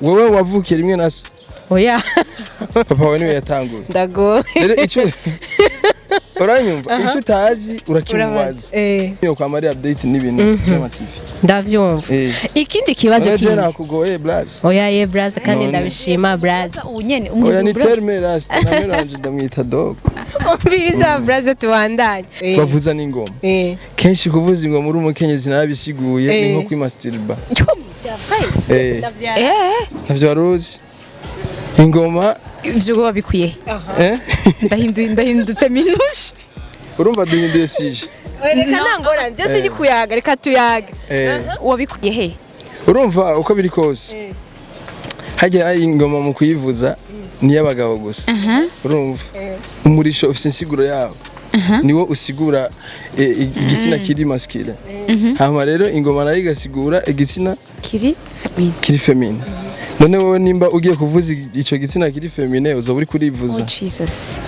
Wowe wavukiye rimwe na so? Oya. Papa wawe niwe yatanguye. Ndagowe. Rero ico uranyumva, icyo utazi urakimubaza. Niyo kwa Maria update n'ibintu by'ama TV. Ndavyumva. Ikindi kibazo Oya, je kindi. nakugoye, Blaze. Oya ye, braza, kandi None. ndabishima, braza. Ubu nyene Oya, ni umuntu terme rasta na mélange, ndamwita dog. Umviriza, braza, tubandanye. Bavuza n'ingoma. Kenshi kuvuza ingoma uri umukenyezi, narabisiguye, ni nko kwimasturba. Ntavyo wari uzi, ingoma? Ivyo ubwo babikuye? Eh? Ndahindutse minushe. Urumva duhinduye sujet. Reka, nta ngorane, byose ni kuyaga, reka tuyaga. Wabikuye he? Urumva, uko biri kose, hajya ingoma mu kuyivuza ni iy'abagabo gusa. Urumva, umurisho ufite insiguro yawo, niwo usigura igitsina kiri masculine. Hama rero ingoma nayo igasigura igitsina kiri féminin. Kiri féminin. None wowe nimba ugiye kuvuza ico gitsina kiri féminin, uzoba uri kurivuza. Oh Jesus.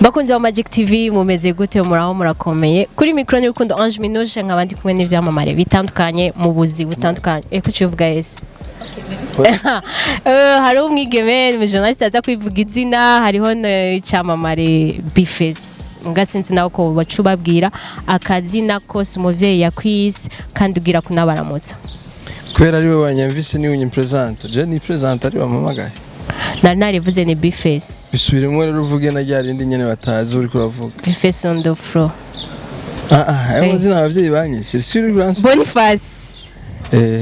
Bakunzi ba Magic TV, mumeze gute? Muraho, murakomeye? Kuri micro ni Rukundo Ange Minouche, nkaba ndi kumwe n'ivyamamare bitandukanye mu buzi butandukanye. Kuki uvuga ese? Hariho umwigeme, ni journaliste aza kwivuga izina, hariho n'icyamamare B-Face. Mbwa sinzi nawe ko bacu babwira akazina kose umuvyeyi yakwise, kandi ubwira kunabaramutsa. Kubera ari we wanyumvise, niwe unyimpresente. Je ni présente, ari wampamagaye. Nari narivuze, ni B-Face. Bisubiremo rero, uvuge na rya rindi nyene batazi uri kuravuga. B-Face on the floor. Ah ah, ayo mazina abavyeyi banyise si uri kuransa. Boniface.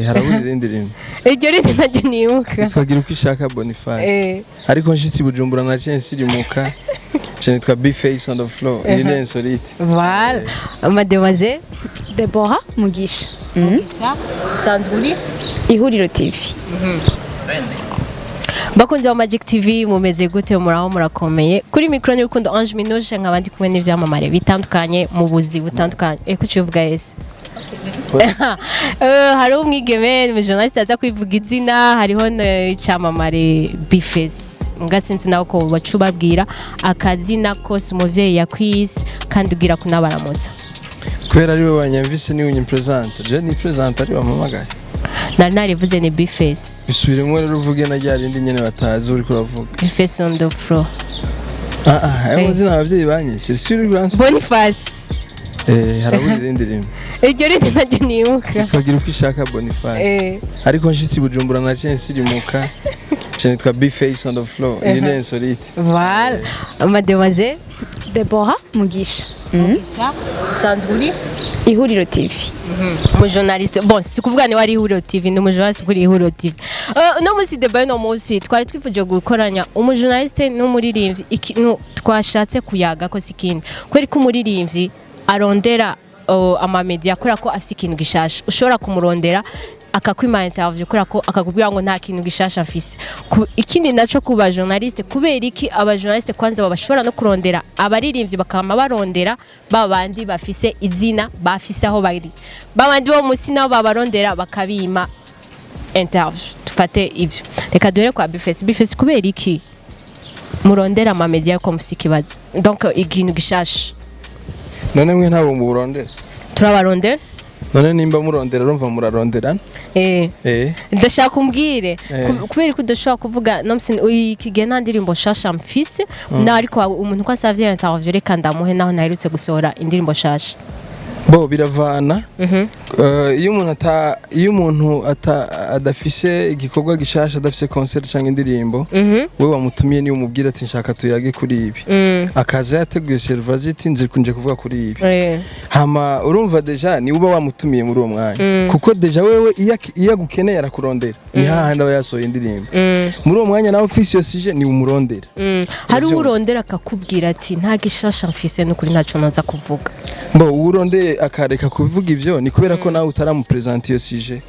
Harabura irindi rimwe. Iryo rindi naryo nibuka. Twagira uko ishaka Boniface. Ariko nshitsi i Bujumbura naciye nsirimuka, nca nitwa B-Face on the floor. Iyi ni insolite. Voilà. Mademoiselle? Deborah Mugisha. Usanzwe uri? Ihuriro TV. Bakunzi ba Magic TV, mumeze gute? Muraho, murakomeye? Kuri micro ni Rukundo Ange Minouche, nkaba ndi kumwe n'ivyamamare bitandukanye mu buzi butandukanye. Kuki uvuga ese? Hariho umwigeme, ni journaliste aza kwivuga izina, hariho n'icyamamare B-Face. Mbwa sinzi nawe ko bacu babwira akazina kose umuvyeyi yakwise, kandi ubwira kunabaramutsa. Kubera ari we wanyumvise, niwe unyimpresente. Je ni présente, ari wampamagaye. Nari narivuze, ni B-Face. Bisubiremo rero, uvuge na rya rindi nyene batazi uri kuravuga. B-Face on the floor. Ah ah, ayo mazina abavyeyi banyise si uri kuransa. Boniface. Harabura irindi rimwe. Iryo rindi naryo nibuka. Twagira uko ishaka Boniface. Ariko nshitsi i Bujumbura naciye nsirimuka, nca nitwa B-Face on the floor. Iyi ni insolite. Voilà. Mademoiselle? Deborah Mugisha. Usanzwe uri? Ihuriro TV. Umujournaliste. Bon, si kuvuga ni wari Ihuriro TV, ni umujournaliste kuri Ihuriro TV. No munsi débat, no munsi twari twifuje gukoranya umujournaliste n'umuririmbyi. Ikintu twashatse kuyaga ko sikindi kweri ko umuririmbyi arondera amamedia kubera ko afise ikintu gishasha. Ushobora kumurondera akakwima interview kubera ko akakubwira ngo nta kintu gishasha mfise. Ikindi naco, kuba journaliste, kubera iki aba journaliste kwanza babashobora no kurondera abaririmbyi, bakama barondera ba bandi bafise izina, bafise aho bari, ba bandi bo musi nabo babarondera bakabima interview? Tufate ivyo, reka duhere kwa B-Face. B-Face, kubera iki murondera amamedia ko mufise ikibazo, donc ikintu gishasha? None mwe ntabwo muburondera? Turabarondera. None nimba murondera, urumva murarondera. Ndashaka umbwire kubera ko udashobora kuvuga no msi iki gihe nta ndirimbo shasha mfise na, ariko umuntu ko asavye interview, reka ndamuhe naho naherutse gusohora indirimbo shasha. Bo biravana. Iyo umuntu ata adafise igikorwa gishasha, adafise concert cyangwa indirimbo, we wamutumiye niwe umubwira ati nshaka tuyage kuri ibi, akaza yateguye serivaziti, nzi kunje kuvuga kuri ibi. Hama urumva déjà ni uba wamutumiye muri uwo mwanya, kuko déjà wewe iyo agukeneye arakurondera, ni hahandi aba yasohoye indirimbo. Muri uwo mwanya nawe ufise iyo sujet, ni umurondera. Hari Uravyumva? urondera akakubwira ati nta gishasha mfise, n'ukuri ntaco noza kuvuga. Mbo uwurondeye akareka kuvuga ivyo, ni kubera ko nawe utaramupresenta iyo sujet.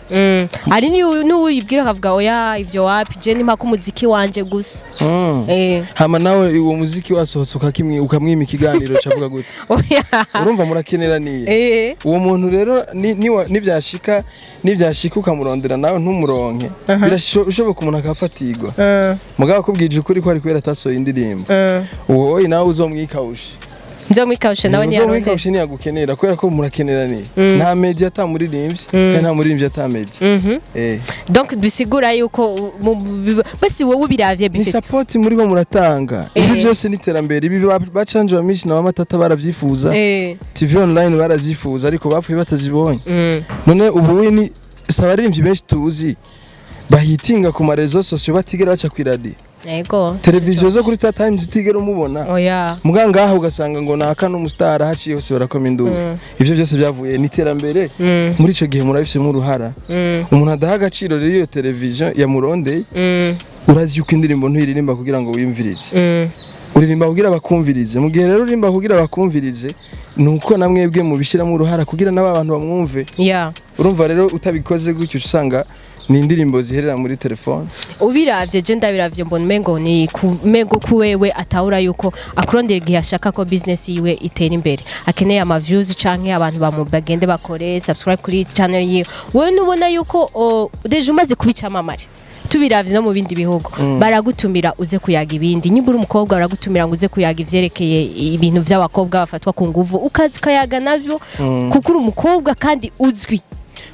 Hari n'uwuyibwira akavuga oya, ivyo wapi, je nimpa ko umuziki wanje gusa. Hama nawe uwo muziki wasohotse ukamwima ikiganiro, cavuga gute? Oya. Urumva murakenera niye. Uwo muntu rero nivyashika ukamurondera nawe ntumuronke, birashoboka umuntu akafatirwa. Mugabo akubwije ukuri ko ari kubera atasohoye indirimbo, uwo nawe uzomwikawusha. Nzomwikawushe nawe. Niyarondera. Ntiyarondera. Ntiyagukenera kubera ko murakeneraniye. Nta media atamuririmbyi kandi nta muririmbyi ata media. Donc bisigura yuko basi wowe ubiravye Ni bifise support muriko muratanga. Ibi byose ni iterambere. Ibi bacanje ba Miss na Matata baravyifuza, TV online barazifuza, ariko bapfuye batazibonye. None ubu ni si abaririmbyi benshi tuzi bahitinga ku ma réseaux sociaux batigera baca ku iradiyo, televiziyo zo kuri Star Times utigera umubona? Oya. Muga ngaho ugasanga ngo naka n'umustar haciye hose barakoma induru. Ivyo byose byavuye ni iterambere. Muri ico gihe murabifisemo uruhara. Umuntu adaha agaciro rero iyo televiziyo yamurondeye, urazi yuko indirimbo ntuyiririmba kugira ngo wiyumvirize, uririmba kugira bakumvirize. Mu gihe rero uririmba kugira bakumvirize, ni uko na mwebwe mubishyiramo uruhara kugira n'aba bantu bamwumve. Urumva rero utabikoze gutyo, uca usanga ni indirimbo ziherera muri telefone. Ubiravye, je ndabiravye mbona umengo ni mengo kuwewe atahura yuko akurondera igihe ashaka ko business yiwe itera imbere, akeneye ama views canke abantu bamu bagende bakore subscribe kuri channel yiwe. Wewe nubona yuko déjà umaze kubicamamare, tubiravye no mu bindi bihugu baragutumira uze kuyaga ibindi. Nyimba uri umukobwa, baragutumira ngo uze kuyaga ivyerekeye ibintu vy'abakobwa bafatwa ku nguvu, ukaza ukayaga navyo kuko uri umukobwa kandi uzwi.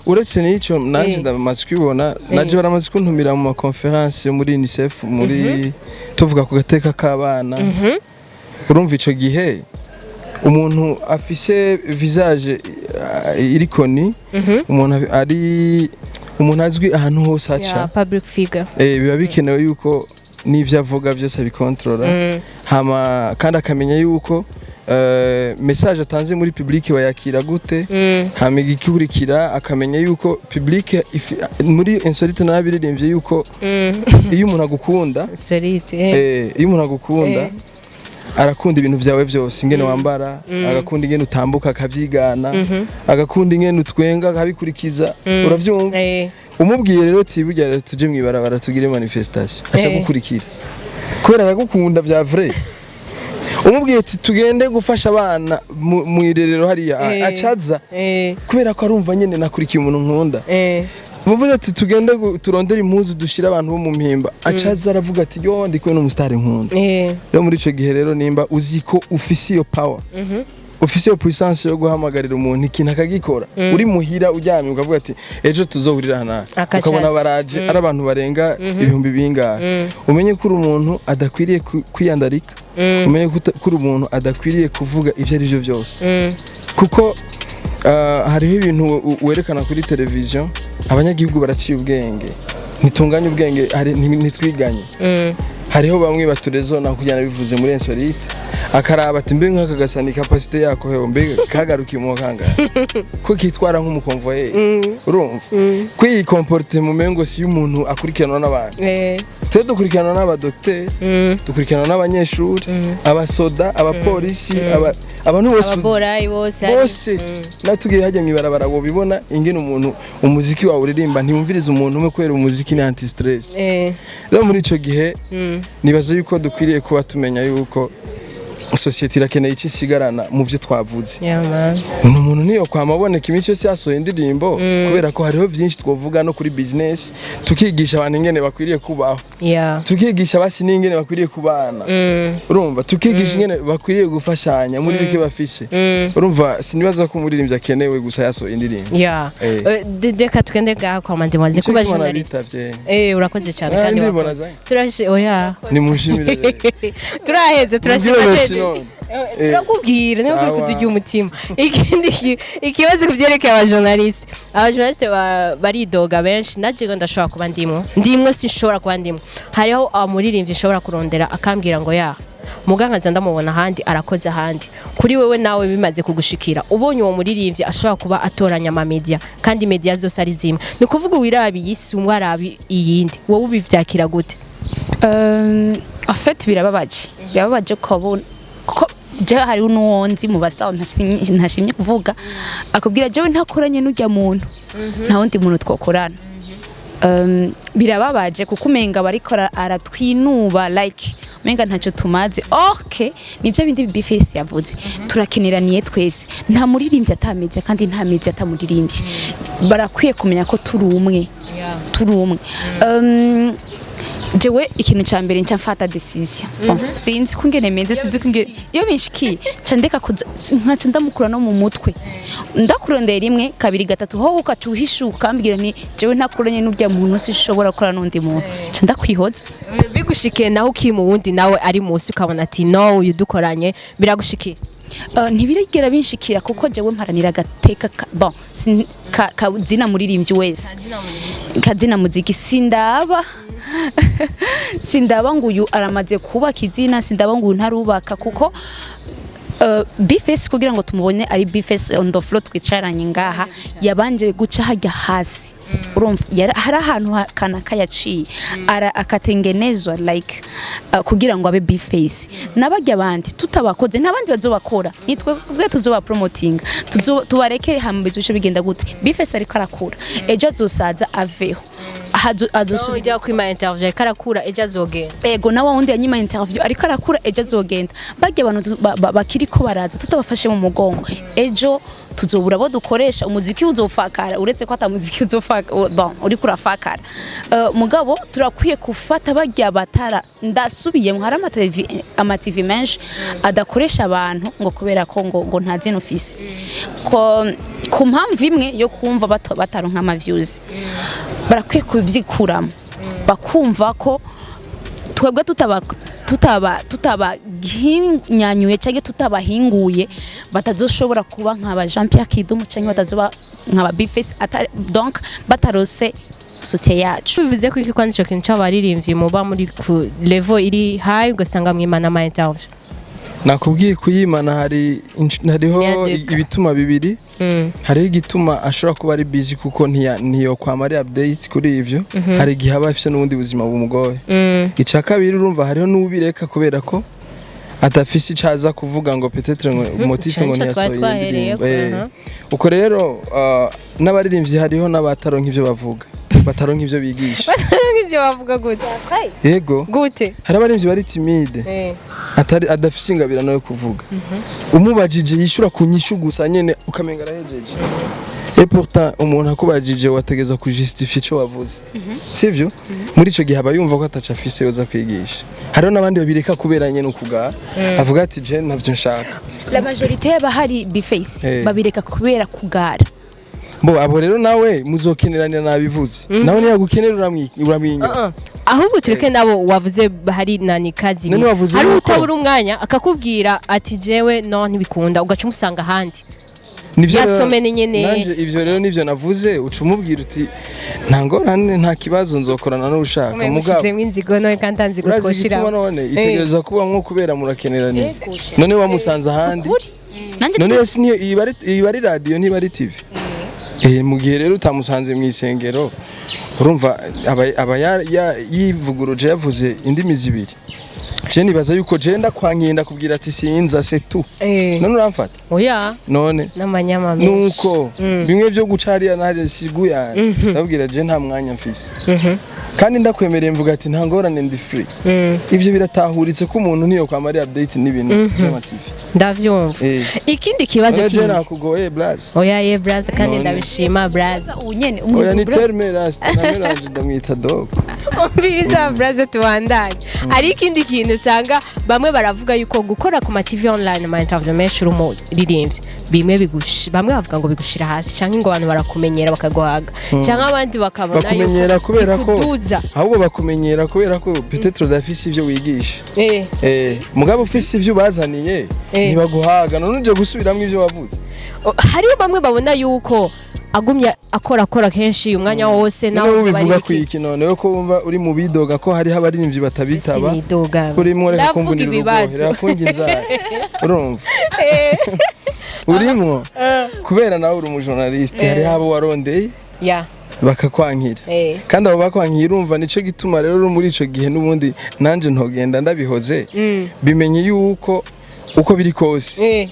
Uretse n'icyo, nanjye ndamaze kubibona, nanjye baramaze kuntumira mu ma conférences yo muri UNICEF, muri tuvuga ku gateka k'abana. Urumva ico gihe umuntu afise visage iri connu, umuntu ari umuntu azwi ahantu hose aca, Yeah, public figure. Biba bikenewe yuko n'ivyo avuga byose abikontorora, hama kandi akamenya yuko message atanze muri public bayakira gute. Hama igikurikira, akamenya yuko public muri insolite narabiririmbye yuko iyo umuntu agukunda, Insolite. Iyo umuntu agukunda, arakunda ibintu byawe byose, ingene wambara, agakunda ingene utambuka akabyigana, agakunda ingene utwenga akabikurikiza, urabyumva? Umubwiye rero ati burya rero tuje mwibarabara tugire manifestation, aca gukurikira kubera aragukunda bya vrai. Umubwiye ati tugende gufasha abana mu irerero hariya, acaza kubera ko arumva nyene nakurikiye umuntu nkunda. Muvuze ati tugende turondere impuzu dushira abantu bo mu mpimba, acaza aravuga ati yo ndi kumwe n'umusitari nkunda. Rero muri ico gihe rero, nimba uzi ko ufise iyo power, ufise iyo puissance yo guhamagarira umuntu ikintu akagikora, uri muhira uryamye ukavuga ati ejo tuzohurira hano, Akacaza. ukabona baraje ari abantu barenga ibihumbi bingahe, umenye ko uri umuntu adakwiriye kwiyandarika, umenye ko uri umuntu adakwiriye kuvuga ivyo ari byo byose, kuko hariho ibintu werekana kuri televiziyo, abanyagihugu baraciye ubwenge, ntitunganye ubwenge, ntitwiganye. Hariho bamwe baturezona kugira bivuze muri insolite, akaraba ati mbe nk'aka gasani capacité yako hewe, mbe kagarukiye mu kangahe ko kitwara nk'umu convoyeur? Urumva ko iyi comportement umengo si y'umuntu akurikiranwa n'abantu. Twe dukurikiranwa n'abadokiteri, dukurikiranwa n'abanyeshuri, abasoda, abapolisi, abantu bose. Ababorayi bose. Bose natugiye hajya mwibarabara wobibona ingene umuntu umuziki wawe uririmba ntiwumviriza umuntu umwe, kubera umuziki ni anti stress. Rero muri ico gihe nibaza yuko dukwiriye kuba tumenya yuko société irakeneye icyo isigarana mu byo twavuze. Yeah, man. Ni umuntu niyo kwama aboneka iminsi yose yasohoye indirimbo, kubera ko hariho byinshi twavuga no kuri business, tukigisha abantu ingene bakwiriye kubaho, tukigisha basi n'ingene bakwiriye kubana, urumva, tukigisha ingene bakwiriye gufashanya muri bike bafise. Urumva sinibaza ko umuririmbyi akenewe gusa yasohoye indirimbo. Reka tugende ngaha kwa Manzi Nico kuba gituma journalist. nabitavye. Urakoze cyane. Ah, Kandi indirimbo wakoze. nazanye. Turashe oya. Nimunshimire rero. Turaheze, turashima. Mubwire Tete. none. Turakubwira niba turi Sawa. kuturya umutima. Ikindi ikibazo ku byerekeye abajournaliste, abajournaliste baridoga benshi, naje ngo ndashobora kuba ndimwo, sinshobora kuba ndimwo. Hariho umuririmbyi nshobora kurondera akambwira ngo ya muga nkaza ndamubona ahandi arakoze ahandi. Kuri wewe nawe bimaze kugushikira, ubonye uwo muririmbyi ashobora kuba atoranya amamedia kandi media zose ari zimwe, ni ukuvuga uwirabi iyi si umwe arabi iyindi, wowe ubivyakira gute? En fait birababaje kubona, kuko jewe hariho n'uwo nzi mu basawa ntashimye kuvuga, akubwira jewe ntakoranye n'urya muntu nta wundi muntu twokorana. Birababaje kuko umenga bariko aratwinuba, like umenga ntacyo tumaze. Ok, nivyo bindi Bface yavuze, turakeneraniye twese. Nta muririmbyi atameze kandi nta mezi atamuririmbyi. Barakwiye kumenya ko turi umwe, turi umwe. Jewe ikintu ca mbere nca mfata décision. Bon, sinzi kungene meze, sinzi kungene iyo binshikiye nca ndeka kuza, nkaca ndamukura no mu mutwe. Ndakurondera rimwe, kabiri, gatatu, ho ukaca uhishuka ukambwira nti jewe ntakuranye n'urya muntu sinshobora gukora n'undi muntu, nca ndakwihoza. Bigushikiye nawe ukiri mu wundi, nawe ari munsi, ukabona ati no, uyu dukoranye, biragushikiye? Ntibirigera binshikira kuko jewe mparanira agateka bon kazina muririmbyi wese, kazina muziki. Sindaba ngo uyu aramaze kubaka izina, sindaba ngo uyu ntarubaka, kuko B-Face, kugira ngo tumubone ari B-Face on the floor twicaranye ngaha, yabanje guca hajya hasi. Urumva hari ahantu kanaka yaciye ara akatengenezwa like kugira ngo abe B-Face. N'abajya abandi tutabakoze ntabandi bazobakora, nitwe ubwe tuzoba promoting tubareke hama bizuce bigenda gute. B-Face ariko arakura, ejo azosaza aveho. Azosubira Ujya kwima interview ariko arakura, ejo azogenda. Ego, nawe wundi yanyima interview ariko arakura, ejo azogenda. Barya abantu bakiriko baraza tutabafashe mu mugongo, ejo tuzobura abo dukoresha, umuziki uzofakara, uretse ko ata muziki uzofaka, bon uriko urafakara. Mugabo turakwiye gufata barya batara. Ndasubiyemo, hari ama TV menshi adakoresha abantu ngo kubera ko ngo nta zina ufise, ko ku mpamvu imwe yo kumva bataronka ama views. Barakwiye kubyikuramo bakumva ko twebwe tutabahinyanyuye cyangwa tutabahinguye batazoshobora kuba nk'aba Jean Pierre Kidumu cyangwa batazoba nk'aba B-Face, donc batarose soutien yacu. Bivuze ko iki kwanza ico kintu c'abaririmbyi muba muri ku level iri high, ugasanga mwimana ama interview? Nakubwiye, kuyimana hari hariho Imyaduka. ibituma bibiri. Hariho igituma ashobora kuba ari busy, kuko ntiyo kwama ari update kuri ivyo, hari igihe aba afise n'ubundi buzima bumugoye. Ica kabiri, urumva hariho n'ubireka kubera ko atafise ico aza kuvuga, ngo peut-être ngo motif Ico ngo nico twari ntiyasohoye twahereyeko, indirimbo. Uko rero n'abaririmbyi hariho n'abataronka ivyo bavuga, bataronka ivyo bigisha. Nk'ivyo bavuga gute? Yego. Gute? Hari abaririmbyi bari timide, atari adafise ingabirano yo kuvuga. Umubajije yishura ku nyishu gusa nyene, ukamenga arahejeje. Et pourtant umuntu akubajije wategezwa kujustifier ico wavuze, sivyo? Muri ico gihe aba yumva ko ataco afise yoza kwigisha. Hariho n'abandi babireka kubera nyene ukugara, avuga ati je ntavyo nshaka. La majorité y'abahari, B-Face, babireka kubera kugara. Bo abo rero nawe muzokeneranira, nabivuze, nawe niyagukenera uramwinyura. Ahubwo tureke nabo wavuze, hari nani kazi None wavuze hari utabura umwanya akakubwira ati jewe no ntibikunda, ugaca umusanga ahandi. Nivyo rero- Yasomene nyene. Nanje ivyo rero nivyo navuze, uca umubwira uti nta ngorane, nta kibazo, nzokorana n'ushaka, mugabo Mushizemo inzigo none kandi nta nzigo urazi igituma twoshiramo. none itegereza kuba nko kubera murakeneraniye, none wamusanze ahandi. Ukuri nanjye. None yose niyo iba ari radiyo, ntiba ari TV. Mu gihe rero utamusanze mu isengero, urumva aba yivuguruje, yavuze indimi zibiri. Je nibaza yuko je ndakwankiye, ndakubwira ati sinza, c'est tout. None uramfata? Oya. None n'amanyama menshi. Nuko bimwe byo guca hariya na hariya siguyane, ndabwira je nta mwanya mfise, kandi ndakwemereye mvuga ati nta ngorane, ndi free. Ivyo biratahuritse ko umuntu niyo kwama ari update n'ibintu by'ama TV. Ndavyumva. Ikindi kibazo None je kindi. nakugoye, Blas? Oya ye braza, kandi None. ndabishima braza. Ubu nyene Oya, ni umuntu terme rasta nameranje, ndamwita dog. Umviriza braza, tubandanye. Hari ikindi kintu usanga bamwe baravuga yuko gukora ku ma TV online ama interview menshi uri umuririmbyi, bimwe bamwe bavuga ngo bigushira hasi, canke ngo abantu barakumenyera bakaguhaga, canke abandi bakabona yuko Bakumenyera kubera ko bikuduza. Ahubwo bakumenyera kubera ko peut-être udafise ivyo wigisha. Mugabo ufise ivyo ubazaniye, ntibaguhaga. None uje gusubiramwo ivyo wavuze. Hariho bamwe babona yuko agumya akora kenshi umwanya wose None nawe ubivuga ku iki? None we ko wumva uri mu bidoga ko hariho abaririmbyi batabitaba? Sinidoga. Urimo reka Ndavuga kumvunira urugohe. ibibazo. Reka kunga inzara, urumva urimo kubera nawe uri umujournaliste, hariho abo warondeye bakakwankira. Kandi abo bakwankiye, urumva nico gituma rero uri muri ico gihe n'ubundi nanje ntogenda ndabihoze. Bimenye yuko uko biri kose,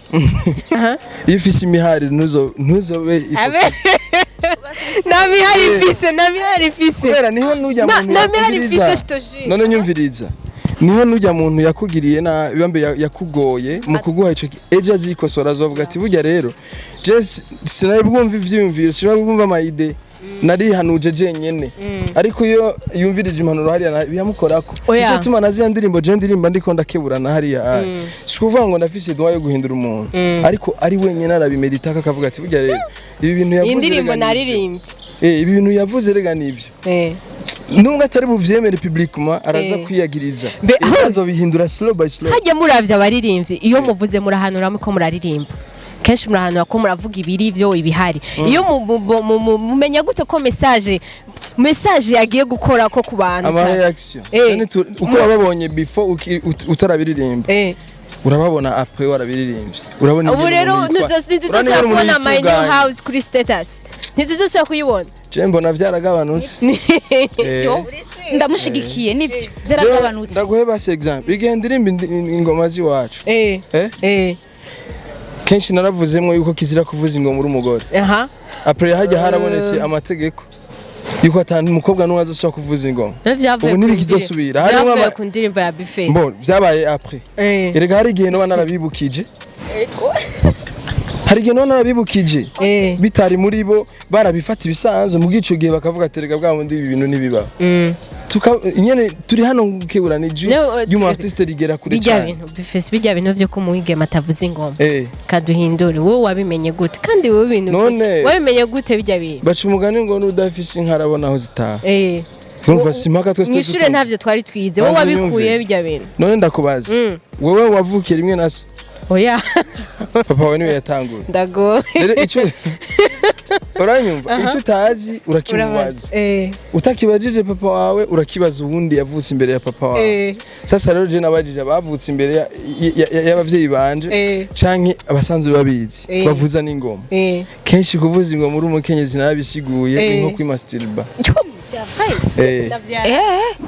iyo ufise imihari ntuzobe Abe nta mihari ifise. Kubera niho nujya Na muntu na mihari yakumviriza. ifise shitoji. None nyumviriza, Niho nujya muntu yakugiriye na bambe yakugoye mu kuguha ico ejo azikosora, azovuga ati: "Burya rero je sinari bwumva ivyiyumviro, sinari bwumva ama idées, narihanuje jenyene." Ariko iyo yumvirije impanuro hariya biramukorako. Oya. Nico gituma na ziriya ndirimbo je ndirimba ndiko ndakeburana hariya. Si kuvuga ngo ndafise droit yo guhindura umuntu, ariko ari wenyene arabimeditaka akavuga ati: "Burya rero ibi bintu yavuze Iyi ndirimbo rega nivyo." naririmba. Ibi bintu yavuze rega nivyo. Nubwo atari buvyemere publiquement, araza kwiyagiriza. Ibibazo bihindura slow by slow. Hajya muravye abaririmbyi, iyo muvuze murahanura ko muraririmba, kenshi murahanura ko muravuga ibiri byo ibihari. Iyo mumenya gute ko message yagiye gukora ko ku bantu Ama cyane? reaction. None uko wababonye before utarabiririmba, urababona après warabiririmbye, urabona Ubu ingene rero umuntu yitwa- ntituzosubira urabona ingene kubona umuntu my new yisuganya. house kuri status, ntituzosubira kuyibona. Je mbona vyaragabanutse. Ivyo ndamushigikiye, nivyo, byaragabanutse. Ndaguhe basi example, igihe ndirimba ingoma z'iwacu, kenshi naravuzemwo yuko kizira kuvuza ingoma uri umugore. Après hajya harabonetse amategeko yuko atanu umukobwa n'umwe azosubira kuvuza ingoma. Vyavuye Ubu ku ntibikizosubira. Harimwo vyavuye ku ndirimbo ya Bface. Bon, vyabaye après. Erega hari igihe noba narabibukije, hari igihe noba narabibukije bitari muri bo, barabifata ibisanzwe. Mu bw'ico gihe bakavuga ati: "Erega bwa bundi ibi bintu ntibibaho." Nyene turi hano gukebura, ni ijwi No, ry'umu artiste rigera kure bijya cyane. bintu Bface, bijya bintu vyo ko umwigeme atavuza ingoma, kaduhindure. Wowe wabimenye gute? Kandi wowe ibintu wabimenye gute bijya bintu? Baca umugani ngo n'udafise inka arabona aho zitaha. Urumva, si impaka twese Mw'ishure tuzi. ntavyo twari twize. Wowe Banza wabikuye unyumve. bijya bintu? None ndakubaza, wewe wavukiye rimwe na so? Oya. Papa wawe niwe yatanguye. Ndagowe. Rero icyo uranyumva, icyo utazi urakimubaza. Utakibajije papa wawe, urakibaza uwundi yavutse imbere ya papa wawe. Sasa rero je nabajije abavutse imbere y'abavyeyi banje canke abasanzwe babizi bavuza n'ingoma. Kenshi kuvuza ingoma uri umukenyezi, narabisiguye, ni nko kwimasturba.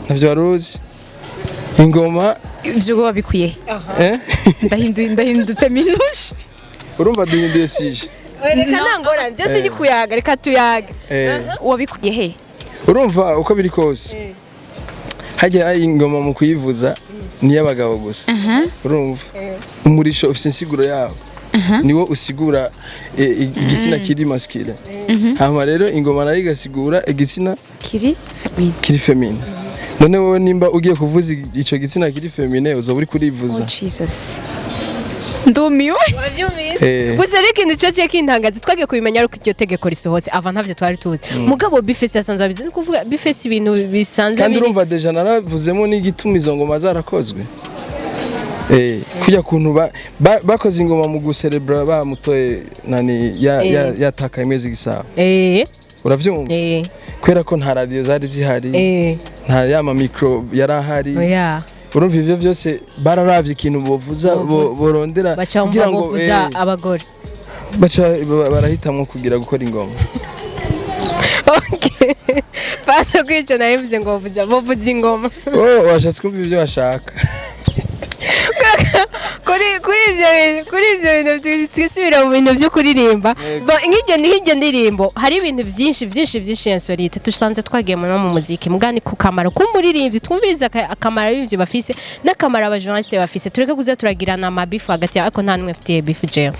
Ntavyo wari uzi, ingoma? Ivyo ubwo babikuye? Eh? Ndahindutse minushe. Urumva duhinduye sujet. Reka, nta ngorane, byose ni kuyaga, reka tuyaga. Wabikuye he? Urumva, uko biri kose, hajya ingoma mu kuyivuza ni iy'abagabo gusa. Urumva, umurisho ufite insiguro yawo, niwo usigura igitsina kiri masculin. Hama rero ingoma nayo igasigura igitsina kiri féminin. Kiri féminin. None wowe nimba ugiye kuvuza ico gitsina kiri féminin, uzoba uri kurivuza. Oh Jesus, ndumiwe. Wabyumvise? Eh. Gusa ariko ikintu cyaciye kintangaza, twagiye kubimenya ariko iryo tegeko risohotse, ava ntavyo twari tuzi. Mugabo Bface yasanzwe abizi, ni kuvuga Bface ibintu bisanzwe Kandi biri urumva, déjà naravuzemo n'igituma izo ngoma zarakozwe. Kujya kuntu bakoze ingoma mu guserebra bamutoye nani yatakaye imezi gisabo. Uravyumva? Eh. Kubera ko nta radio zari zihari, nta yama micro yari ahari. Oya. Urumva, ivyo byose bararavye ikintu bovuza, borondera baca kugira bumva ngo bovuza abagore. Baca barahitamwo kugira gukora ingoma. Okay, pata kwica, nabivuze ngo bovuza ingoma. Oh, washatse kumva ibyo bashaka. Kuri ivyo bintu twisubira mu bintu byo kuririmba. Yego. Nk'iryo ndirimbo hari ibintu byinshi byinshi byinshi insolite dusanze twagiye no mu muziki mugani ku kamaro k'umuririmbyi. Twumviriza akamaro abaririmbyi bafise n'akamaro abajournaliste bafise, tureke kuza turagirana amabifu hagati yabo. Ariko nta n'umwe mfitiye beef jewe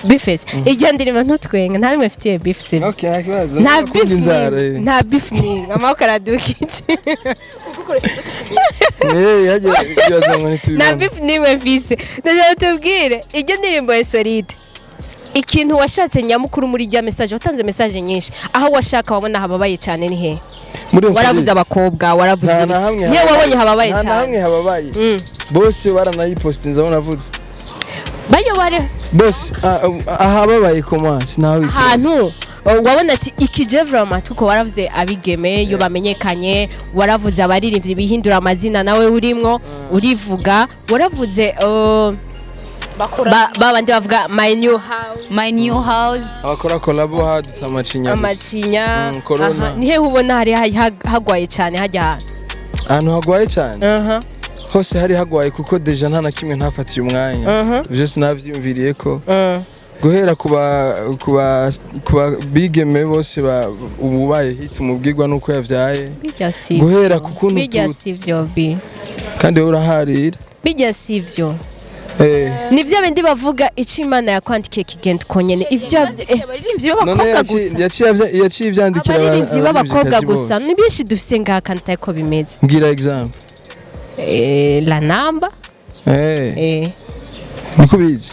Bface. Iryo ndirimbo, ntutwenge, nta n'umwe mfitiye beef, sibyo? Okay, nta kibazo. Nta Nakunda beef inzara, n'imwe. Nta beef n'imwe, amaboko aradukije. Yagiye ibibazo ngo Nta ntitubibona. beef n'imwe mfise. Ndashaka tubwire iryo ndirimbo insolite, ikintu washatse nyamukuru muri rya message watanze, message nyinshi, aho washaka wabona hababaye cyane ni he? Muri Waravuze Insolite? abakobwa, waravuze Nta ibiki. na hamwe Niyo wabonye hababaye nta na cyane? hamwe hababaye. Bose baranayipostinze aho navuze. Bayo bari Bose ahababaye koma sinawe ikibazo. Ahantu wabona ati iki je vraiment, kuko waravuze abigeme iyo bamenyekanye, waravuze abaririmbyi bihindura amazina, nawe urimwo urivuga, waravuze Bakora babandi bavuga my new house. My new house. Abakora collabo hadutse amacinya gusa. Amacinya. Corona. Aha, nihe ubona hari hagwaye cyane hajya hantu? Ahantu hagwaye cyane, hose hari hagwaye, kuko déjà nta na kimwe ntafatiye umwanya. Vyose navyiyumviriye ko guhera kuba bigeme bose ubu baye hit umubwirwa nuko yavyaye, Bijya si guhera ku kuntu bijya si byo bi Kandi wowe uraharira. Bijya sivyo. Eh. Ni bya bindi bavuga, ico Imana yakwandikiye kigenda uko nyene, ivyo Abaririmbyi None b'abakobwa yaciye gusa. yaciye ivyandikira Abaririmbyi b'abakobwa abaririmbyi gusa bose. ni benshi dufise ngaha kandi atari bimeze. Mbwira example. La namba. Eh. Niko bizi.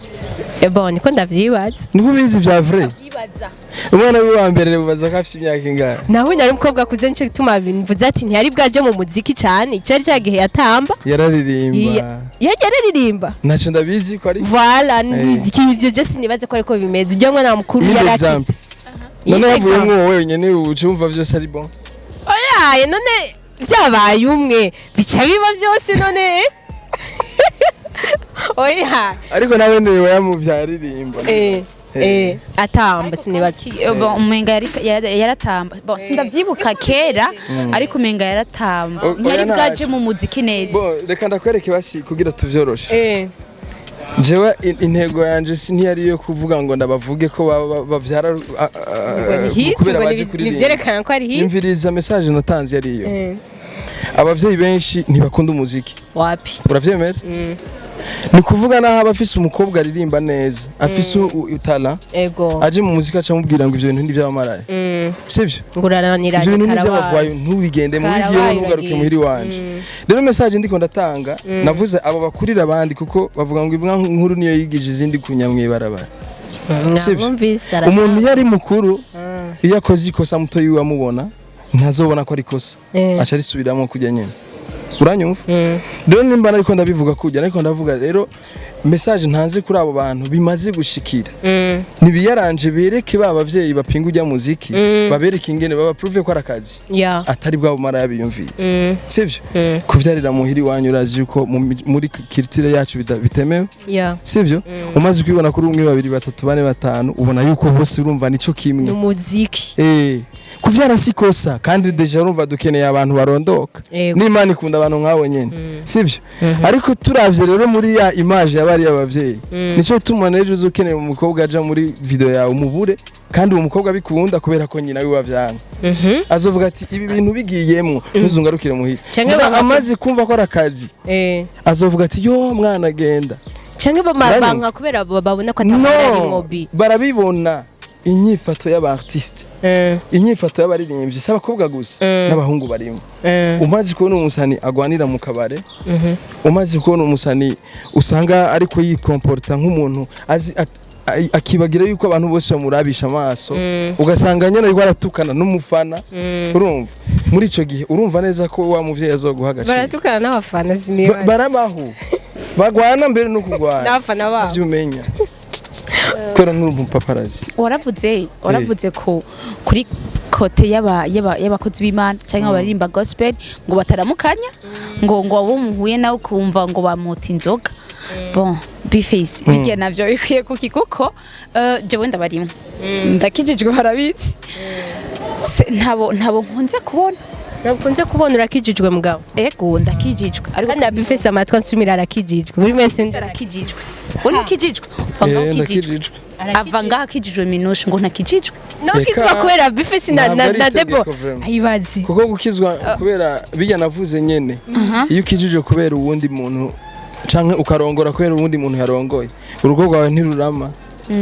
Bon, niko ndavyibaza. Niko bizi vya vrai. Umwana wiwe wa mbere bubaza ko afise imyaka ingahe? Nawe nari umukobwa akuze, nico gituma mvuze ati ntiyari bwaje mu muziki cane, icari ca gihe yatamba. Yararirimba. Yagiye aririmba. Ntacyo ndabizi ko ari. Voilà. Eh. Ivyo je sinibaze ko ariko bimeze, ujya mwana mukuru Iyindi yaraki. example. None Iyindi havuyemwo example. wowe wenyene, uca wumva vyose ari bon. Oya, none vyabaye umwe bica biba vyose none? Oya. Ariko nawe niwe yamuvyaririmba. Eh, atamba sinibaza. Bon, umenga yaratamba. Bon, sindavyibuka kera, ariko umenga yaratamba. Ntiyari Oya, bwaje mu muziki neza. Bo, reka ndakwereke basi kugira tuvyoroshe. Jewe intego yanje si ntiyari iyo kuvuga ngo ndabavuge ko bavyara Ngo ni hit, kubera ngo baje kuririmba. nivyerekana ko ari hit. Imviriza, message natanze yari iyo. Abavyeyi benshi ntibakunda umuziki. Wapi. Uravyemera? Ni kuvuga naho aba afise umukobwa aririmba neza, afise utala, aje mu muziki aca amubwira ngo ivyo bintu ni ivy'abamaraya. Sivyo? Ngo uraraniranye. Ivyo bintu ni Karabaye. ivy'abavayo, ntubigende mu bigiyeho, Karabaye, ntugaruke uragiye. muhiri wanje. Rero message ndiko ndatanga, navuze abo bakurira abandi, kuko bavuga ngo imbwa nkuru niyo yigije izindi kunya mw'ibarabara. Sivyo? Namwumvise. Umuntu iyo ari mukuru, iyo akoze ikosa muto yiwe amubona, ntazobona ko ari ikosa, aca arisubiramo kujya nyene. Uranyumva? Rero nimba nariko ndabivuga kujya, ariko ndavuga rero message ntanze kuri abo bantu bimaze gushikira, ntibiyaranje, bereke ba bavyeyi bapinga ujya muziki, babereke ingene baba prove ko ari akazi, atari bwabo maraya biyumviye. Sivyo? Kuvyarira muhiri wanyu, urazi yuko muri culture yacu bitemewe. Sivyo? Umaze kwibona kuri umwe, babiri, batatu, bane, batanu, ubona yuko bose urumva nico kimwe. Ni umuziki. Kuvyara si kosa, kandi déjà urumva dukeneye abantu barondoka. N'Imana ikunda abantu nk'abo nyene, sivyo? Ariko turavye rero muri ya image y'abari abavyeyi, nico gituma n'ejo uza ukeneye umukobwa aja muri video yawe umubure, kandi uwo mukobwa bikunda kubera ko nyina wiwe avyanga. Azovuga ati ibi bintu bigiyemwo ntuzungarukire muhira. Canke Muga amaze kumva ko ari akazi, azovuga ati yo mwana genda. Canke Uranyumva? banka kubera babona ko atamara ari No, ngobi. barabibona inyifato y'aba artiste, inyifato y'abaririmbyi, si abakobwa gusa, n'abahungu barimo. Umaze kubona umusani agwanira mu kabare, umaze kubona umusani usanga ariko yikomporta nk'umuntu azi akibagira yuko abantu bose bamurabisha amaso, ugasanga nyene ariko aratukana n'umufana, urumva muri ico gihe urumva neza ko wa muvyeyi azoguha agaciro. Baratukana n'abafana, sinibaza. Barabaho bagwana mbere no kugwana. N'abafana babo. Ivyo umenya kubera nturi umupaparazi. Waravuze ko kuri côté y'abakozi b'Imana cyangwa abaririmba gospel ngo bataramukanya, ngo abo muhuye nawe ukumva ngo bamuta inzoga. Bon, bifisi bijya navyo bikwiye kuki? Kuko jewe ndabarimwe, ndakijijwe, barabizi. Ntabo nkunze kubona. Ntakunze kubona urakijijwe mugabo. Ego, ndakijijwe, ariko Kandi abifese amatwi ansumira, arakijijwe buri wese. Arakijijwe, we ntukijijwe? Uva ngaho Eh, ukijijwe. ndakijijwe. Ava ngaho akijijwe. Minushe ngo ntakijijwe. Nokizwa Reka, kubera bifese na ntabwo na, ari na debo. itegeko vraiment. Ayibazi. Kuko gukizwa kubera bijya navuze nyene, iyo ukijije kubera uwundi muntu canke ukarongora kubera uwundi muntu yarongoye, urugo rwawe ntirurama,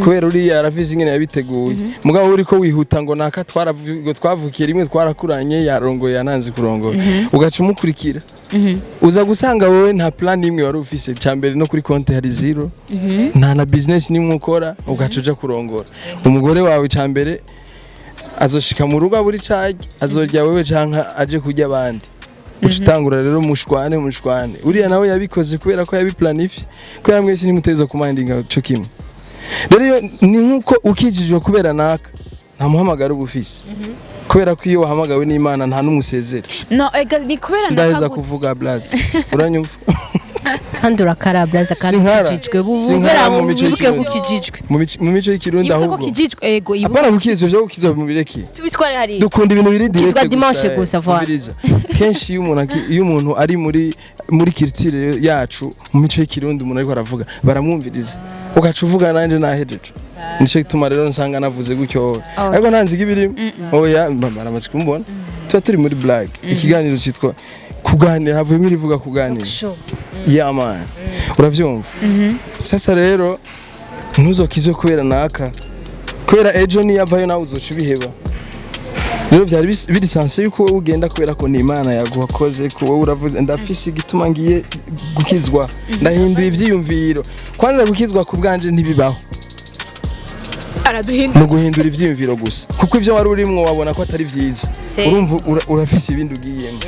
kubera uriya aravize ingene yabiteguye. Mugabo uriko wihuta ngo naka ngo twavukiye rimwe, twarakuranye, yarongoye, yananze kurongora, ugaca umukurikira, uza gusanga wowe nta plan imwe wari ufise. Cya mbere no kuri konti hari zero, nta na business nimwe ukora, ugaca uja kurongora umugore wawe. Cya mbere azoshika mu rugo aburi carya, azorya wewe canke aje kurya abandi, uca utangura rero mushwane mushwane. Uriya nawe yabikoze kubera ko yabiplanifiye, kubera mwese ntimuteza kumandinga co kimwe. Rero iyo ni nkuko ukijijwe kubera naka, nta muhamagaro uba ufise, kubera ko iyo wahamagawe n'Imana nta n'umusezera. No, ega ni kubera Sindaheza nakaguze. kuvuga, Blaze, uranyumva? Kandi urakara, Blaze, kandi Sinkara. ukijijwe. Sinkara mu mico Wibuke ko y'ikirundi. ukijijwe. Mu mico y'ikirundi Ibuka ko ahubwo kijijwe, ego, ibuka. Apana gukizwa, ivyo gukizwa mubireke. Tubitware hariya. Dukunda ibintu biri direct. Ukizwa dimanche gusa, voilà. Umviriza. Kenshi iyo umuntu ari muri culture yacu, mu mico y'ikirundi, umuntu ariko aravuga baramwumviriza, ugaca uvuga nanje nahejeje. Nico gituma rero nsanga navuze gutyo, ariko nta nziga ibirimo. Oya, baramaze kumbona, tuba turi muri blague. Ikiganiro citwa Kuganira, havuyemo irivuga kuganira. Show. Yeah man, uravyumva? Sasa rero ntuzokizwe kubera naka, kubera ejo niyavayo nawe uzoca ubiheba. Rero vyari biri censé yuko wowe ugenda kubera ko ni Imana yaguhakoze, ko wowe uravuze: "Ndafise igituma ngiye gukizwa, ndahinduye ivyiyumviro." Kwanza gukizwa ku bwanje ntibibaho. Araduhindura. Mu guhindura ivyiyumviro gusa, kuko ivyo wari urimwo wabona ko atari vyiza. Urumva urafise ibindi ugiyemo,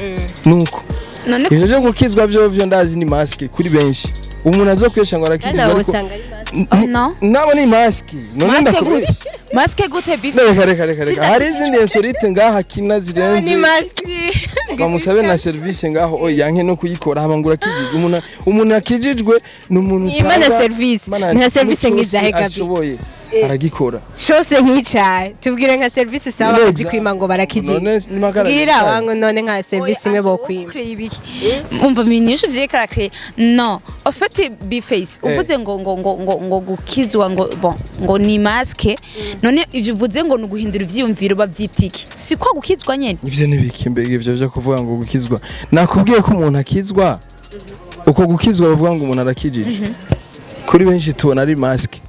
nuko None ivyo vyo gukizwa vyo ndazi ni masque kuri benshi. Umuntu azokwesha ngo Kandi arakizwa, nawe ariko usanga ari masque. No. Nabo ni masque none. Masque Ndakubesha. gute? Masque gute, Bife? Reka, reka, reka, reka, hari izindi insolite ngaha kina zirenze. Ni masque. Bamusabe na service ngaho, oya, yanke no kuyikora hama ngo urakijijwe. Umuntu akijijwe ni umuntu Imana usanga service. Mana, Nta service ikintu nk'izahe, cyose Gabi? ashoboye aragikora. Shose nk'icayi, tubwire nka service usaba None bazikwima ngo barakijije. None ni magara. Bwira wangu none nka service imwe bokwima. Umva minyishu vyeka créer. Non, en fait, Bface, uvuze ngo gukizwa ngo bon, ngo ni masque. None ivyo uvuze ngo ni uguhindura ivyiyumviro, bavyita iki? Si ko gukizwa nyene? Ivyo nibiki mbega ivyo vyo kuvuga ngo gukizwa? Nakubwiye ko umuntu akizwa, uko gukizwa bavuga ngo umuntu arakijije, kuri benshi tubona ari masque.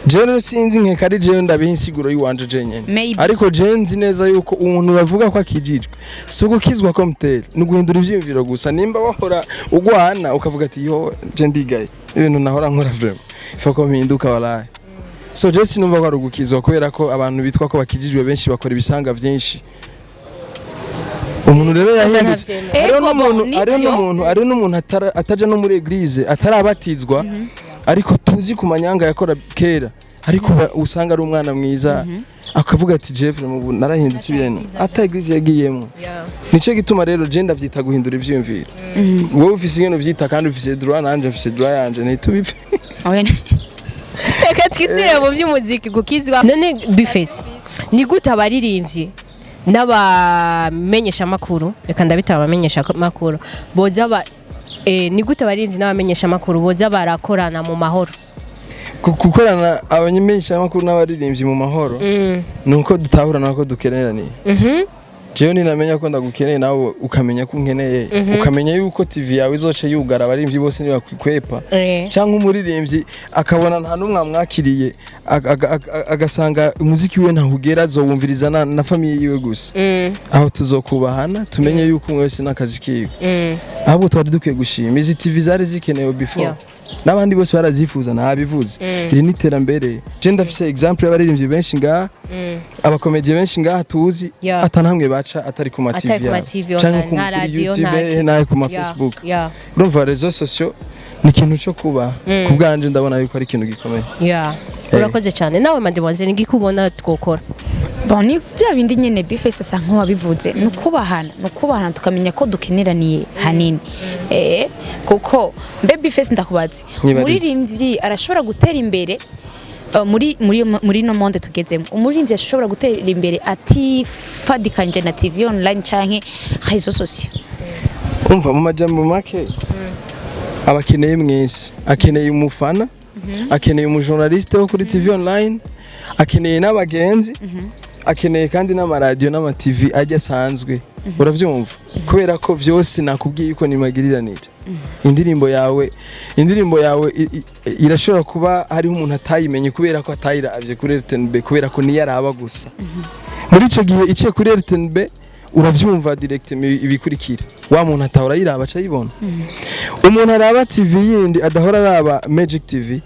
Jewe rero sinzi, nkeka ari jewe ndabiha insiguro y'iwanje jenyene. Maybe. Ariko jewe nzi neza yuko umuntu bavuga ko akijijwe si ugukizwa komuteri, ni uguhindura ivyiyumviro gusa. Nimba wahora ugwana ukavuga ati: "Yo, je ndigaye ibintu nahora nkora, vraiment ifa ko mpinduka, walahi." So je sinumva ko ari ugukizwa, kubera ko abantu bitwa ko bakijijwe benshi bakora ibisanga vyinshi. Umuntu rero yahindutse, Ntavyemera. hariho Ego, n'umuntu bon, hariho nivyo. n'umuntu hariho n'umuntu ataja no muri église, atarabatizwa, ariko tuzi ku manyanga yakora kera, ariko usanga ari umwana mwiza, akavuga ati: "Jeff, ubu narahindutse ibintu", ata église yagiyemo. Nico gituma rero je ndavyita guhindura ivyiyumviro. Wowe ufise ingene uvyita kandi ufise droit, nanje mfise droit yanje, ntitubipfe. Oya. Reka twisubire mu by'umuziki. Gukizwa none, Bface, ni gute abaririmbyi n'abamenyeshamakuru, reka ndabita abamenyeshamakuru, boza ba ni gute abaririmbyi n'abamenyeshamakuru boza barakorana mu mahoro? Gukorana abamenyeshamakuru n'abaririmbyi mu mahoro ni uko dutahurana ko dukeneraniye. Jewe ninamenya ko ndagukeneye, nawe ukamenya ko unkeneye, ukamenya yuko TV yawe izoca yugara abaririmbyi bose nibakwikwepa, cyangwa umuririmbyi akabona nta n'umwe amwakiriye, agasanga umuziki wiwe ntahugera, azowumviriza na famille yiwe gusa. Aho tuzokubahana, tumenye yuko umwe wese n'akazi kiwe. Ahubwo twari dukwiye gushima izi TV, zari zikenewe before. N'abandi bose barazifuza, nabivuze. Iri ni iterambere. Je ndafise example y'abaririmbyi benshi ngaha, abakomediye benshi ngaha tuzi, atanamwe baca atari ku ma TV Atari ku ma yabo. TV Canke online, nta kuri radio, YouTube, nta nayo ku ma Facebook. Urumva, réseaux sociaux ni ikintu cyo kuba, ku bwanje ndabona yuko ari ikintu gikomeye. Urakoze cyane. Nawe mademoiselle, ngiko ubona twokora? Bon, ni vya bindi nyene Bface asa nk'uwabivuze, ni ukubahana, ni ukubahana, tukamenya ko dukeneraniye hanini. Kuko mbe Bface, ndakubaze, Nibarize. umuririmbyi arashobora gutera imbere muri no monde tugezemo, umuririmbyi ashobora gutera imbere atifadikanje na TV online canke réseaux sociaux? Umva, mu majambo make, abakeneye mwese. Akeneye umufana, akeneye umujournaliste wo kuri TV online, akeneye n'abagenzi, akeneye kandi n'amaradiyo n'ama TV ajya asanzwe. Urabyumva? Kubera ko byose nakubwiye yuko nimagiriranire. Indirimbo yawe irashobora kuba hariho umuntu atayimenye kubera ko atayiravye kuri RTNB, kubera ko niyo araba gusa. Muri ico gihe iciye kuri RTNB, uravyumva direct ibikurikira, wa muntu atahora ayiraba aca ayibona. Umuntu araba TV yindi adahora araba Magic TV,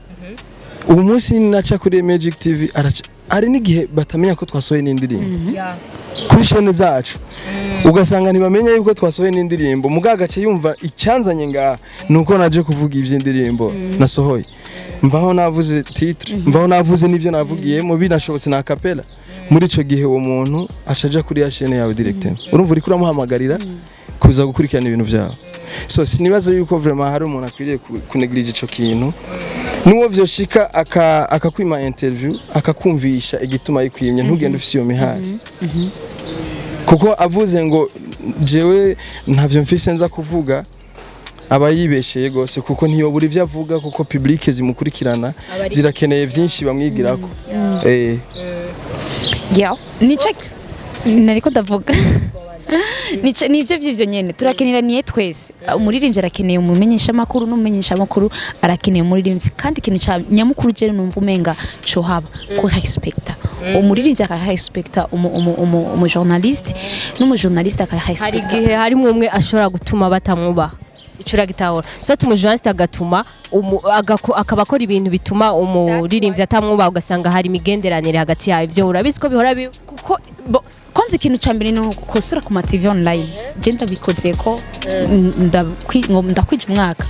ubu munsi naca kuri Magic TV araca. Hari n'igihe batamenya ko twasohoye n'indirimbo kuri chaîne zacu, ugasanga ntibamenya yuko twasohoye n'indirimbo. Mugabo agace yumva icyanzanye ngaha nuko naje kuvuga iby'indirimbo nasohoye, mvaho navuze titre, mvaho navuze n'ibyo navugiyemo, binashobotse na capella. Muri ico gihe uwo muntu ashaja kuri ya chaîne yawe direct. Urumva uriko uramuhamagarira kuza gukurikirana ibintu byawe. So sinibaza yuko vraiment hari umuntu akwiriye kuneglige ico kintu. N'uwo vyoshika akakwima interview, akakumvisha igituma yikwimye, ntugende ufise iyo mihari, kuko avuze ngo jewe ntavyo mfise nza kuvuga, aba yibesheye gose, kuko ntiyobura ivyo avuga, kuko public zimukurikirana zirakeneye vyinshi bamwigirako. Yeah, nico nariko ndavuga. Nivyo vy'ivyo nyene turakeneraniye twese. Umuririmbyi arakeneye umumenyesha makuru, n'umumenyesha makuru arakeneye umuririmbyi. Kandi ikintu ca nyamukuru je numva umenga co haba ko respecta umuririmbyi, akarespecta umu journaliste, n'umu journaliste Hari akarespecta. igihe harimo umwe ashobora gutuma batamwubaha, ico uragitahura? So umujournaliste agatuma akaba akora ibintu bituma umuririmbyi atamwubaha, ugasanga hari imigenderanire hagati yayo. Ivyo urabizi ko bihora biba. Kuko kwanza ikintu ca mbere ni ukosora ku ma TV online. Je ndabikoze ko ngo ndakwije umwaka.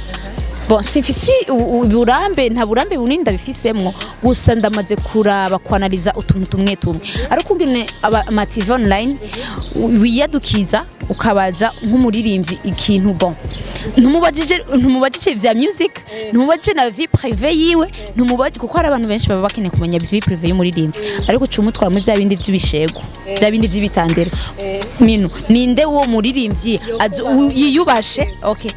Bon, simfise uburambe, nta burambe bunini ndabifisemwo, gusa ndamaze kuraba, kwanaliza utuntu tumwe tumwe. Ariko ungene ama TV online wiyadukiza ukabaza nk'umuririmbyi ikintu, bon, ntumubajije vya music, ntumubajije na vie privée yiwe, ntumubajije, kuko hari abantu benshi baba bakeneye kumenya vie privée y'umuririmbyi, ariko uca umutwara muri bya bindi by'ibishego, bya bindi by'ibitandero. Minu ninde uwo muririmbyi yiyubashe, okay,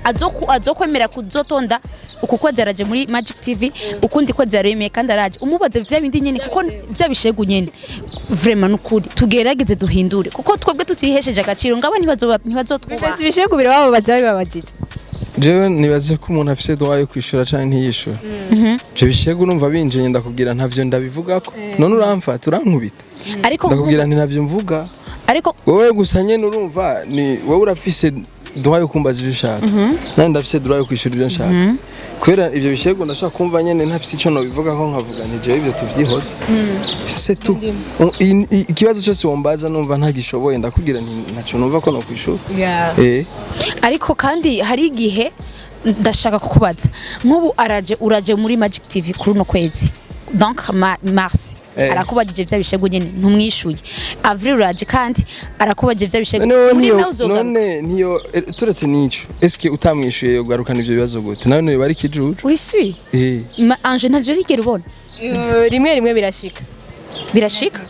azokwemera kuzotonda uku kwezi araje muri Magic TV, ukundi kwezi yaremeye kandi araje umubaze vya bindi nyene, kuko vya bishego nyene. Vraiment, nukuri tugerageze duhindure, kuko twebwe tutihesheje agaciro ngabo ntibazotwubaha. Ibishego birababaza bibabajije. Jewe nibaze ko umuntu afise droit yo kwishura canke ntiyishure. Ivyo bishego urumva binjiye, ndakubwira ntavyo ndabivugako. None uramfata urankubita? Ariko Ndakubwira nti ntavyo mvuga. Ariko Wowe gusa nyene urumva ni wowe urafise droit yo kumbaza ivyo ushaka, nanje ndafise droit yo kwishura ivyo nshaka. Kubera ivyo bishego ndashaka kumva nyene ntafise ico nobivuga ko, nkavuga nti jewe ivyo tuvyihoze, c'est tout. Ikibazo cyose wombaza numva ntagishoboye, ndakubwira nti ntaco numva ko nokwishura. Ariko kandi hari igihe ndashaka kukubaza, nk'ubu araje, uraje muri Magic TV kuri uno kwezi, donc mars, arakubajije bya bishego nyene, ntumwishuye. Avril uraje kandi arakubajije bya bishego. None wowe Muri niyo nawe uzogaruka. None niyo turetse n'ico, eske utamwishuye yogarukana ivyo bibazo gute? Nawe niyo bari kijuju. Uri sûr? Anje ntavyo urigera ubona? Rimwe rimwe birashika. Birashika.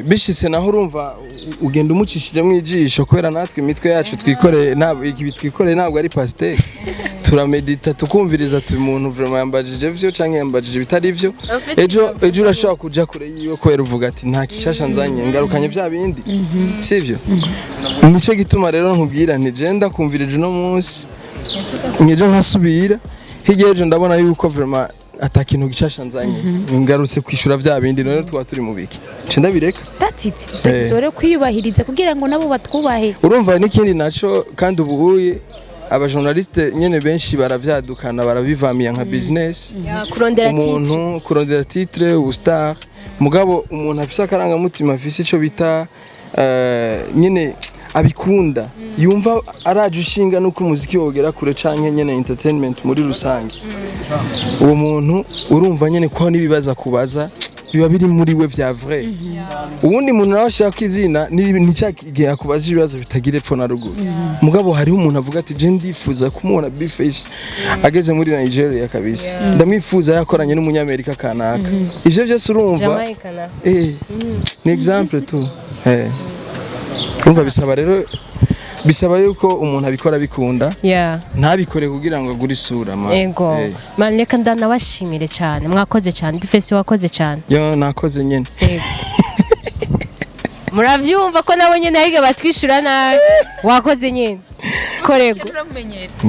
Bishitse naho urumva ugenda umucishijemo ijisho, kubera natwe imitwe yacu twikoreye ntabwo ibi twikoreye ntabwo ari pastèque. Turamedita, tukumviriza, turi umuntu vraiment yambajije vyo canke yambajije bitari vyo. Ejo urashobora kuja kure yiwe kubera uvuga ati nta kishasha nzanye, ngarukanye vya bindi, sivyo? Nico gituma rero nkubwira nti je ndakumvirije uno munsi, ngejo nkasubira hirya y'ejo, ndabona yuko vraiment ata kintu gishasha nzanye, ngarutse kwishura vya bindi, none twaba turi mu biki? Nce ndabireka. That's it. That's rero kwiyubahiriza kugira ngo nabo batwubahe. Urumva n'ikindi naco kandi, ubu abajournaliste nyene benshi baravyadukana, barabivamiya nka business. Kurondera titre. Umuntu kurondera titre, ubustar. Mugabo umuntu afise akarangamutima, afise ico bita nyene abikunda, yumva araje ushinga nuko umuziki wogera kure canke nyene entertainment muri rusange, uwo muntu urumva nyene ko n'ibibazo akubaza biba biri muri we vya vrai. Uwundi muntu nawe ashaka izina ni cya gihe akubaza ibibazo bitagira epfo na ruguru. Mugabo hariho umuntu avuga ati je ndifuza kumubona B-Face ageze muri Nigeria kabisa, ndamwifuza yakoranye n'umunyamerika kanaka. Ivyo byose urumva Jamaica na ni exemple tu. Urumva bisaba rero, bisaba yuko umuntu abikora bikunda, ntabikore kugira ngo agure isura ma. Ego. Man, reka ndanabashimire cyane, mwakoze cyane. B-Face, wakoze cyane. Yo nakoze nyene. Ego. Muravyumva ko nawe nyene ariko batwishura nabi. Wakoze nyene, korego.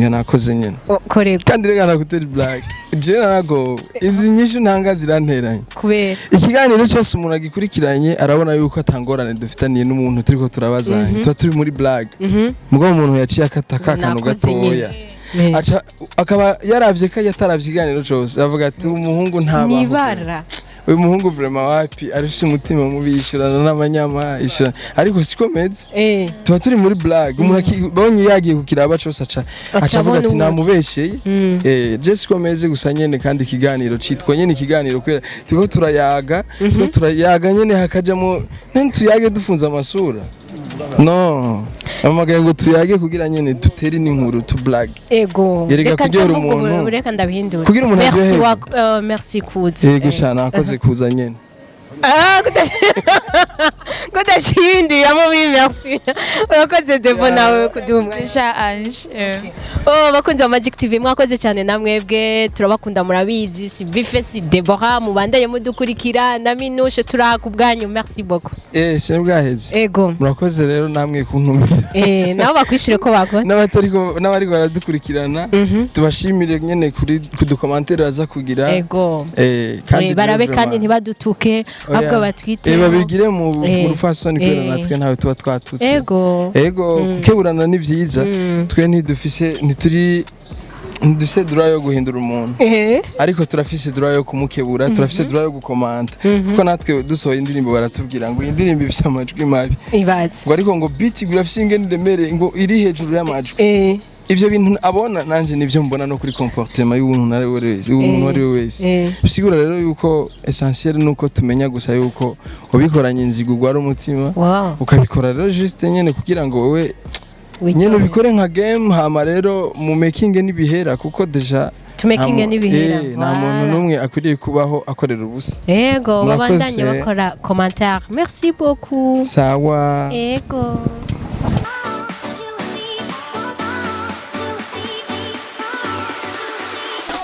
Yo nakoze nyene. O, korego. Kandi reka nakutera black, je narago izi nyinshi ntanga ziranteranye. Kubera? Ikiganiro cyose umuntu agikurikiranye arabona yuko atangorane dufitaniye n'umuntu turiko turabazanya, tuba turi muri blague. Mugabo umuntu yaciye akata ka kantu Nakoze gatoya, nyene. aca akaba yaravye ko yataravye ikiganiro cose, avuga ati uyu muhungu ntabaho. Nibara. Uyu muhungu vraiment wapi, arafise umutima mubi, yishurana n'abanyama yishurana, ariko siko meze. Tuba turi muri blague. Umuntu bonye yagiye kukiraba cose aca aca aca avuga abona ati uwo. Namubesheye. Je siko meze gusa nyene. Kandi ikiganiro citwa nyene ikiganiro kubera turiko turayaga nyene, hakajamo none tuyage dufunze amasura no amagaye ngo tuyage kugira nyene dutere n'inkuru tu blague. Ego. Yerega Reka kuryohera nca mvuga umuntu. ubu, reka ndabihindura. Kugira umuntu Merci. aryoherwe. Merci kuza. Yego sha, nakoze kuza nyene. Ah, Ko udaciyindiramo. Oui, merci, urakoze Debo nawe kuduha umwanya. Sha Ange. Oh, bakunzi ba Magic TV, mwakoze cyane namwebwe, turabakunda murabizi. Si Bife, si Deborah, mubandanye mudukurikira na Minushe, turaha ku bwanyu. Merci beaucoup. Sinari bwaheze. Ego. Murakoze rero namwe kuntumira. Nabo bakwishyure ko bakora. N'abariko baradukurikirana, tubashimire nyene kuri kudukomantere baza kugira. Kandi Barabe rero kandi vraiment- ntibadutuke, Oya. ahubwo batwite. Babigire mu mu rufasoni, kubera natwe ntawe tuba twatutse. Ego, kukeburana ni vyiza. Twe ntidufise, ntituri, ntidufise droit yo guhindura umuntu, ariko turafise droit yo kumukebura, turafise droit yo gukomanta, kuko natwe dusohoye indirimbo baratubwira ngo iyi ndirimbo ifise amajwi mabi, Ibaze. ngo ariko ngo beat ngo irafise ingene iremereye, ngo iri hejuru y'amajwi. Ivyo bintu abona nanje nivyo mbona no kuri comportement y'umuntu ari we wese, umuntu ari we wese. Bisigura rero yuko essentiel nuko tumenya gusa yuko ubikoranye inzigo ugwara umutima, ukabikora rero juste nyene kugira ngo wowe nyene ubikore nka game, hama rero mu making n'ibihera, kuko déjà tumekinge n'ibihera. Nta muntu n'umwe akwiriye kubaho akorera ubusa. Ego. Murakoze. Babandanye bakora commentaire. Merci beaucoup. Sawa. Ego.